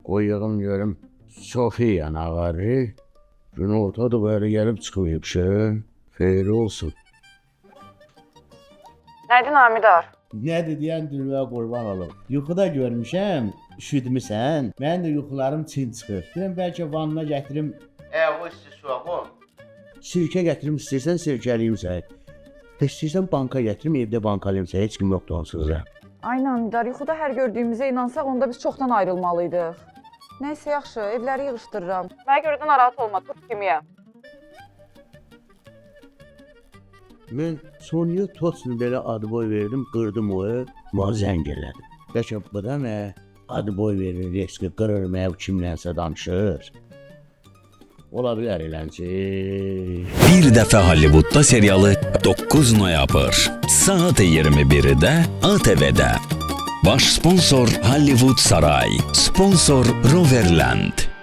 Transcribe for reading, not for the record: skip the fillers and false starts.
Qoyuğum görüm Sofiya ağarı. Günortadır böyle gəlib çıxmayıb şey. Xeyri olsun. Nədir Namidar? Nədir deyən dülbəyə qurban olum. Yuxuda görmüşəm, üşütmüsən. Mənim də yuxularım çin çıxır. Deyirəm bəlkə vanna gətirim. O isti suya qoy. Sirkə gətirim istəyirsən sirkəliyim səni. İstəyirsən banka gətirim, evdə bankalayım səni. Heç kim yoxdur onsuz da. Ay Namidar, yuxuda hər gördüyümüzə inansaq onda biz çoxdan ayrılmalıydıq. Nəysə yaxşı, evləri yığışdırıram. Mənə görə də narahat olma, turp kimiyəm. Mən Sonya Totsunu belə adboy verdim, qırdım o. Mənə zəng elədi. Bəlkə bu da nə? Adboy verir, riski qırır, mənə kimlənsə danışır. Ola bilər elənci. Bir dəfə Hollywoodda serialı 9 noyabr saat 21-də ATV-də. Baş sponsor Hollywood Saray. Sponsor Roverland.